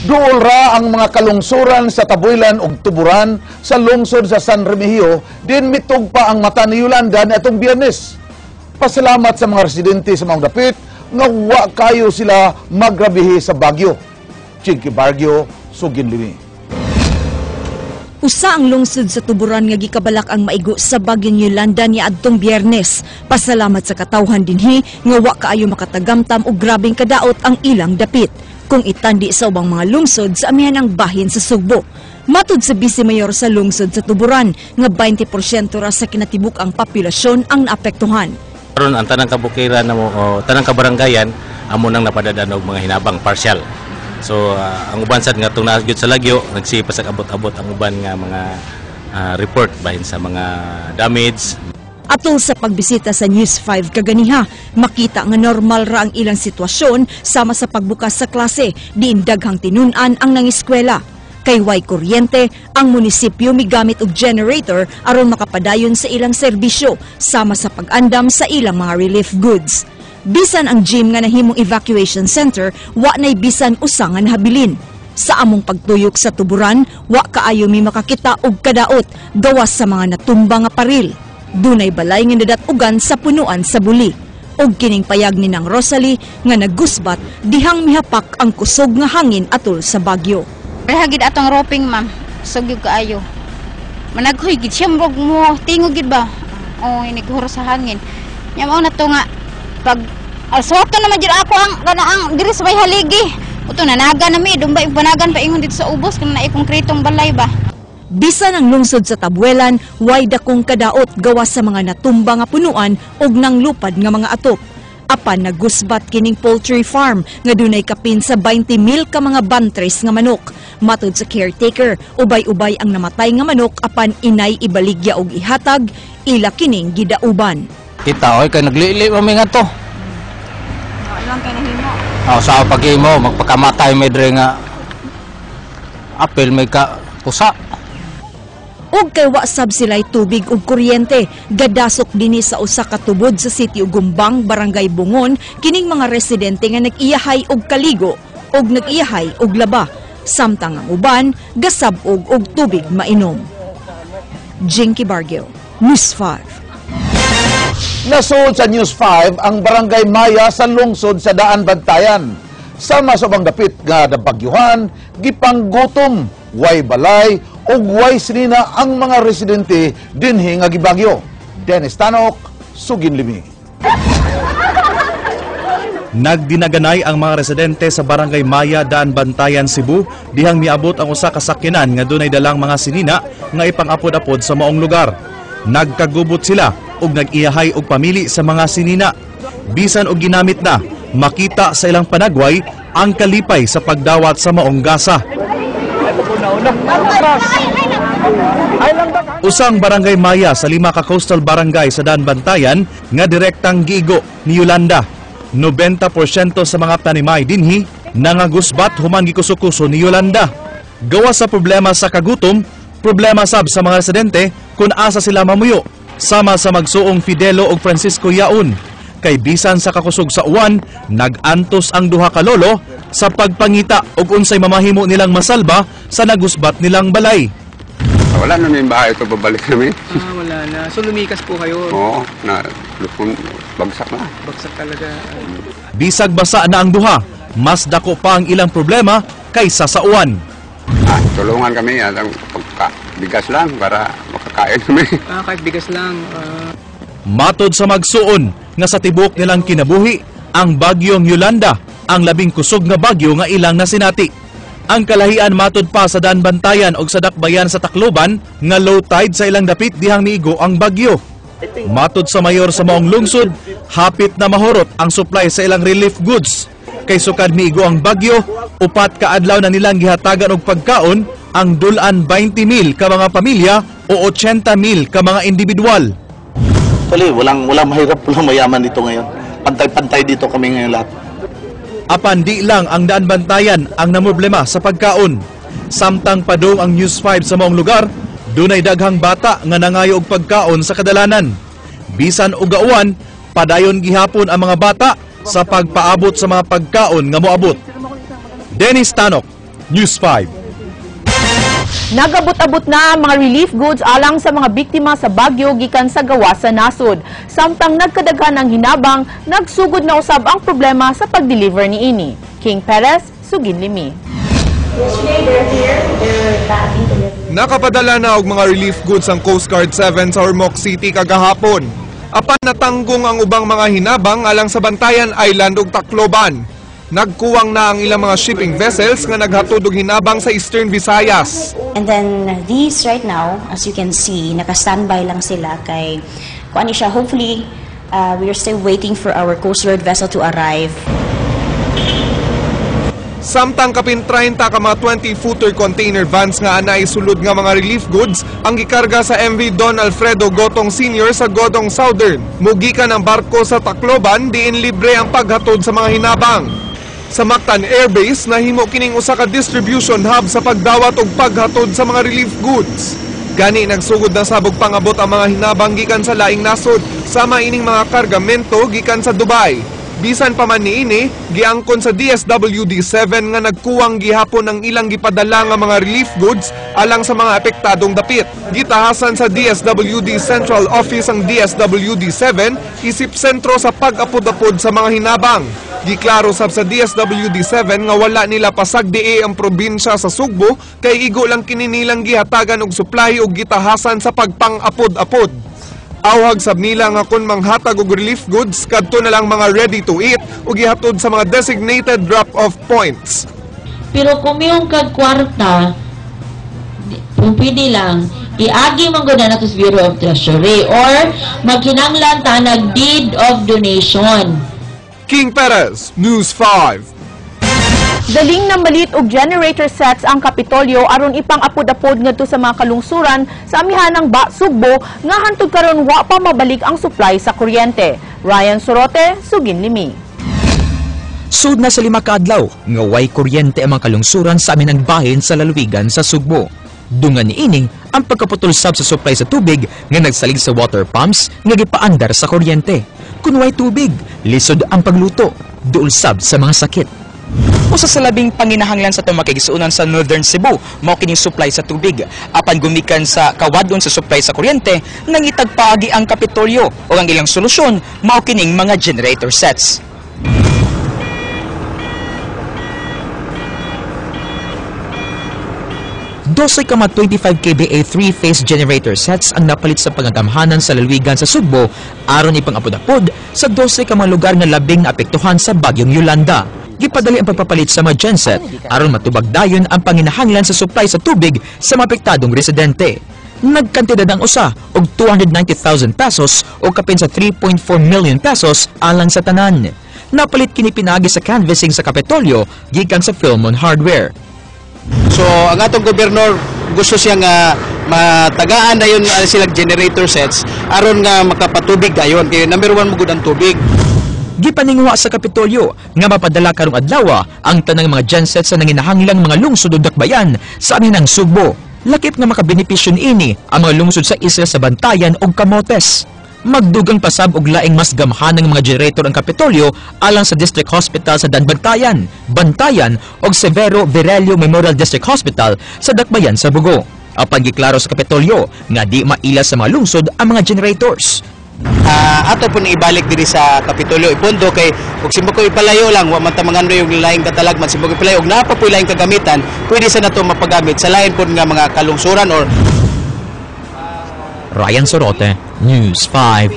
Duol ra ang mga kalungsuran sa Tabuelan ug Tuburan sa lungsod sa San Remigio din mitugpa ang mata ni Yolanda niadtong Biyernes. Pasalamat sa mga residente sa maong dapit nga wa kayo sila magrabihi sa bagyo. Chinky Bargio, Sugin Limi. Usa ang lungsod sa Tuburan nga gikabalak ang maigo sa bagyong Yolanda niadtong Biyernes. Pasalamat sa katawhan dinhi nga wa kaayo makatagamtam og grabeng kadaot ang ilang dapit kung itandi sa ubang mga lungsod sa amihanang bahin sa Sugbo. Matud sa Vice Mayor sa lungsod sa Tuburan nga 20% ra sa kinatibuk ang populasyon ang naapektuhan. Karon ang tanang kabukiran namo o tanang kabarangayan amo nang napadadan og mga hinabang partial. So ang uban sad nga itong naa gyud sa lagyo nagsipa sa abot-abot ang uban nga mga report bahin sa mga damage. Atol sa pagbisita sa News 5 kaganiha, makita nga normal ra ang ilang sitwasyon sama sa pagbukas sa klase, diin daghang tinun-an ang nangiskwela. Kay way kuryente, ang munisipyo migamit og generator aron makapadayon sa ilang serbisyo sama sa pag-andam sa ilang mga relief goods. Bisan ang gym nga nahimong evacuation center, wa nay bisan usa nga nahabilin. Sa among pagtuyok sa Tuburan, wa kaayo mi makakita og kadaot gawas sa mga natumba nga paril. Dunay balay nga nadat-ugan sa punuan sa buli. Og kining payag ni Nang Rosalie nga nagusbat dihang mihapak ang kusog nga hangin atol sa bagyo. Rehagid atong roofing, ma'am. Sugyog kaayo. Managhoy gid siya, murag mo tingog gid ba. Oh, inighuro sa hangin. Nya mao na to nga pag alswato naman jud ako ang kana ang diri sa may haligi. Uto nanaga na mi dumbay panagan paingon dito sa ubos kana na konkretong balay ba. Bisan ang lungsod sa Tabuelan, way dakong kadaot gawas sa mga natumba nga punuan og nanglupad nga mga atop. Apan nagusbat kining poultry farm nga dunay kapin sa 20 mil ka mga bantres nga manok. Matod sa caretaker, ubay-ubay ang namatay nga manok apan inay ibaligya og ihatag, ila kining gidauban. Kita oy kay naglili pa mi ngadto. Lang kay nahimo. Oh, sa pag-imo magpakamatay may dre nga apil may ka pusa. Ug kay wa sab sila'y tubig ug kuryente, gadasok dinhi sa usa ka tubod sa Sitio Gumbang, Barangay Bungon, kining mga residente nga nag-iyahay og kaligo ug nag-iyahay og laba, samtang ang uban gasab-og og tubig mainom. Jinky Bargio, News 5. Nasud sa News 5 ang Barangay Maya sa lungsod sa Daan Bantayan. Sama sa ubang dapit nga nabagyuhan, gipanggutom, way balay ug way sinina ang mga residente dinhi nga gibagyo. Dennis Tanok, Sugin Limi. Nagdinaganay ang mga residente sa Barangay Maya, Daan Bantayan, Cebu dihang miabot ang usa ka sakyanan nga dunay dalang mga sinina nga ipang-apod-apod sa maong lugar. Nagkagubot sila ug nag-iyahay og pamili sa mga sinina. Bisan og ginamit na, makita sa ilang panagway ang kalipay sa pagdawat sa maong gasa. Usang Barangay Maya sa lima ka coastal barangay sa Daan Bantayan nga direktang giigo ni Yolanda. 90% sa mga tanimay dinhi nangagusbat human gikuso-kuso ni Yolanda. Gawas sa problema sa kagutom, problema sab sa mga residente kung asa sila mamuyo, sama sa magsuong Fidelo ug Francisco Yaon. Kay bisan sa kakusog sa uwan, nag-antos ang duha ka lolo sa pagpangita og unsay mamahimo nilang masalba sa nagusbat nilang balay. Wala na may bahay ito, babalik kami. Ah, wala na. So lumikas po kayo. Oo, na lupon, bagsak na. Bagsak talaga. Bisag basa na ang duha, mas dako pa ang ilang problema kaysa sa uwan. Ah, tulungan kami at ang pagka, bigas lang para makakain kami. Ah, kahit bigas lang. Ah, Matod sa magsuon nga sa tibok nilang kinabuhi, ang bagyong Yolanda ang labing kusog nga bagyo nga ilang nasinati. Ang kalahian matod pa sa Daan Bantayan og sa Dakbayan sa Tacloban nga low tide sa ilang dapit dihang miigo ang bagyo. Matod sa mayor sa maong lungsod, hapit na mahurot ang supply sa ilang relief goods. Kay sukad miigo ang bagyo, 4 ka adlaw na nilang gihatagan og pagkaon ang dulan 20 mil ka mga pamilya o 80 mil ka mga individual. Actually, walang mahirap, walang mayaman dito ngayon. Pantay-pantay dito kami ngayon lahat. Apan di lang ang Daan Bantayan ang namroblema sa pagkaon. Samtang padung ang News 5 sa maong lugar, dunay daghang bata nga nangayo og pagkaon sa kadalanan. Bisan og gauwan, padayon gihapon ang mga bata sa pagpaabot sa mga pagkaon nga moabot. Dennis Tanok, News 5. Nagabot-abot na ang mga relief goods alang sa mga biktima sa bagyo gikan sa gawas sa nasod. Samtang nagkadaghan ang hinabang, nagsugod na usab ang problema sa pag-deliver niini. King Perez, Suginlimi. Nakapadala na og mga relief goods ang Coast Guard 7 sa Ormoc City kagahapon. Apan natanggong ang ubang mga hinabang alang sa Bantayan Island ug Tacloban. Nagkuwang na ang ilang mga shipping vessels nga naghatod og hinabang sa Eastern Visayas. And then these right now, as you can see, naka-standby lang sila kay kung ano siya, hopefully we are still waiting for our Coast Guard vessel to arrive. Samtang kapin 30 ka mga 20-footer container vans nga anay sulod nga mga relief goods ang gikarga sa MV Don Alfredo Gotong Sr. sa Godong Southern. Mugikan ang barko sa Tacloban, diin libre ang paghatod sa mga hinabang. Sa Mactan Air Base, nahimo kining usa ka distribution hub sa pagdawat og paghatod sa mga relief goods. Gani nagsugod na sabog pangabot ang mga hinabang gikan sa laing nasod, sama ining mga kargamento gikan sa Dubai. Bisan pa man niini, giangkon sa DSWD 7 nga nagkuwang gihapon ang ilang gipadala nga mga relief goods alang sa mga apektadong dapit. Gitahasan sa DSWD Central Office ang DSWD 7 isip sentro sa pag-apod-apod sa mga hinabang. Giklaro sab sa DSWD 7 nga wala nila pasagdi ang probinsya sa Sugbo kay igo lang kini nilang gihatagan og supply ug gitahasan sa pagpang-apod-apod. Awhag sab nila nga kun manghatag og relief goods kadto na lang mga ready to eat ug gihatod sa mga designated drop-off points. Pero kung mayong kag kwarta, kung pwede lang, iagi man gud na nato sa Bureau of Treasury or magkinanglan ta nag deed of donation. King Perez, News 5. Daling namalit og generator sets ang Kapitolyo aron ipang-apod-apod ngadto sa mga kalungsuran sa amihanang ba Sugbo nga hantod karon wa pa mabalik ang supply sa kuryente. Ryan Sorote, Suginlimi. Sud na sa 5 ka adlaw nga way kuryente ang mga kalungsuran sa amihanang bahin sa lalawigan sa Sugbo. Dungan niini ang pagkaputol sab sa supply sa tubig nga nagsalig sa water pumps nga gipaandar sa kuryente. Kun way tubig, lisod ang pagluto, duol sab sa mga sakit. Usa sa labing panginahanglan sa atong makigsuonan sa Northern Cebu, mao kining supply sa tubig. Apan gumikan sa kawadon sa supply sa kuryente, nangitag paagi ang Kapitolyo o ang ilang solusyon mao kining mga generator sets. Dosay kama 25 kVA 3-phase generator sets ang napalit sa pangagamhanan sa lalawigan sa Sugbo aron ipang-apod-apod sa 12 ka mga lugar nga labing naapektuhan sa bagyong Yolanda. Gipadali ang pagpapalit sa mga genset aron matubag dayon ang panginahanglan sa supply sa tubig sa mga apektadong residente. Nagkantidad ang usa og 290,000 pesos o kapin sa 3.4 million pesos alang sa tanan. Napalit kini pinaagi sa canvassing sa Kapitolyo gikan sa Philmon Hardware. So ang atong gobernador gusto siya nga matagaan na yun silang generator sets aron nga makapatubig dayon kay number 1 mo gud ang tubig. Gipaninguha sa Kapitolyo nga mapadala karong adlaw ang tanang mga genset sa nanginahanglang mga lungsod ug dakbayan sa amihanang Sugbo. Lakip nga makabenepisyo niini ang mga lungsod sa isla sa Bantayan ug Camotes. Magdugang pasab og laing mas gamhanang mga generator ang Kapitolyo alang sa District Hospital sa Danbantayan, Bantayan ug Severo Virelio Memorial District Hospital sa Dakbayan sa Bugo. Apan giklaro sa Kapitolyo nga di maila sa mga lungsod ang mga generators. Ato po ni ibalik diri sa Kapitolyo ipondo kay ug simba ko ipalayo lang wa man ta mangano yung laing katalagman, simba ko ipalayo og naa pa po laing kagamitan, pwede sa nato mapagamit sa lain pod nga mga kalungsuran or Ryan Sorote, News 5.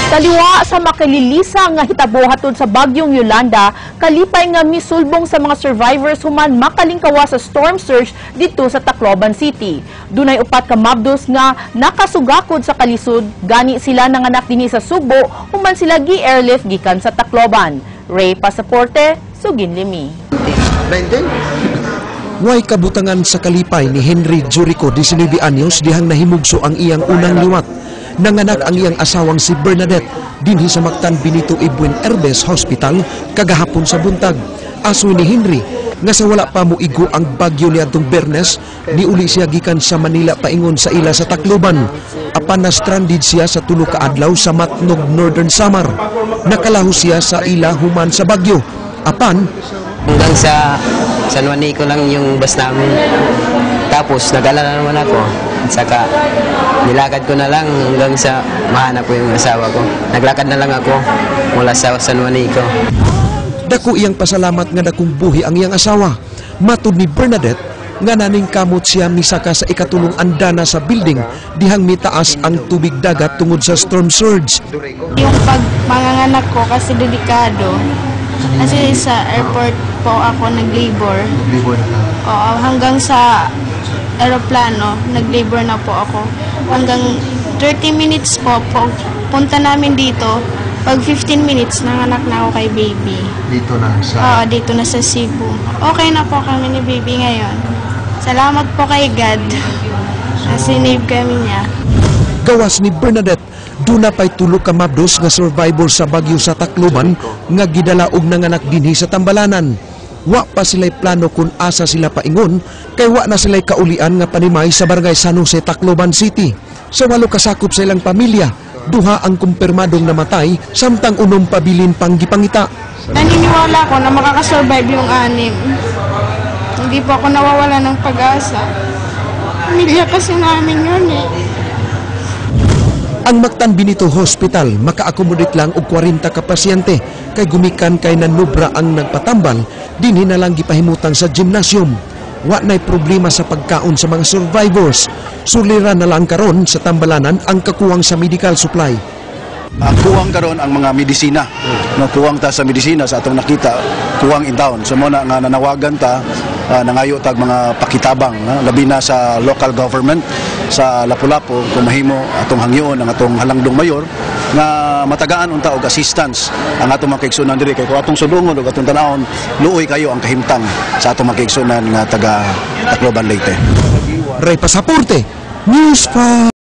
Taliwa sa makililisa nga hitabo hatod sa bagyong Yolanda, kalipay nga misulbong sa mga survivors human makalingkawa sa storm surge dito sa Tacloban City. Dunay 4 ka mabdos nga nakasugakod sa kalisod, gani sila nanganak dinhi sa Sugbo human sila gi-airlift gikan sa Tacloban. Ray Pasaporte, Suginlimi. 19? Way kabutangan sa kalipay ni Henry Jurico, 19 anyos, dihang nahimugso ang iyang unang liwat. Nanganak ang iyang asawang si Bernadette dinhi sa Mactan Benito Ibuen Herbes Hospital kagahapon sa buntag. Aso ni Henry nga sa wala pa moigo ang bagyo niadtong Bernes, niuli siya gikan sa Manila paingon sa ila sa Tacloban. Apan na stranded siya sa tulo ka adlaw sa Matnog, Northern Samar. Nakalaho siya sa ila human sa bagyo. Apan hanggang sa San Juanico lang yung bus namin. Tapos nag-alala naman ako. At saka nilakad ko na lang hanggang sa mahanap ko yung asawa ko. Naglakad na lang ako mula sa San Juanico. Dako iyang pasalamat nga dakong buhi ang iyang asawa. Matud ni Bernadette nga naning kamot siya misaka sa ikatulong andana sa building dihang mitaas ang tubig dagat tungod sa storm surge. Yung pag panganganak ko kasi delikado. Kasi sa airport po ako nag-labor. Oo, hanggang sa aeroplano, nag-labor na po ako. Hanggang 30 minutes po, punta namin dito. Pag 15 minutes, nanganak na ako kay baby. Dito na Oo, dito na sa Cebu. Okay na po kami ni baby ngayon. Salamat po kay God. Sinave kami niya. Gawas ni Bernadette, duna pay tulo ka mabdos nga survivor sa bagyo sa Tacloban nga gidala og nanganak dinhi sa Tambalanan. Wa pa sila'y plano kung asa sila paingon kay wa na sila'y kaulian nga panimay sa barangay San Jose, Tacloban City. Sa 8 kasakop sa ilang pamilya, 2 ang kumpirmadong namatay samtang 6 pabilin pang gipangita. Naniniwala ako na makakasurvive yung 6. Hindi po ako nawawala ng pag-asa. Pamilya kasi namin yun eh. Ang Mactan Benito Hospital maka-accommodate lang og 40 ka pasyente kay gumikan kay nanubra ang nagpatambal, dinhi na lang gipahimutang sa gymnasium. Wa nay problema sa pagkaon sa mga survivors. Sulira na lang karon sa Tambalanan ang kakuwang sa medical supply. Ang kuwang karon ang mga medisina. No, kuwang ta sa medisina sa atong nakita, kuwang in town. So mo na nga nanawagan ta, nangayo tag mga pakitabang, no? Labi na sa local government sa Lapu-Lapu kung mahimo atong hangyoon ang atong halangdong mayor nga matagaan unta og assistance ang atong mga kaigsunan diri kay kung atong sulungon ug atong tanawon, luoy kayo ang kahimtang sa atong mga kaigsunan nga taga Tacloban, Leyte. Ray Pasaporte, News 5.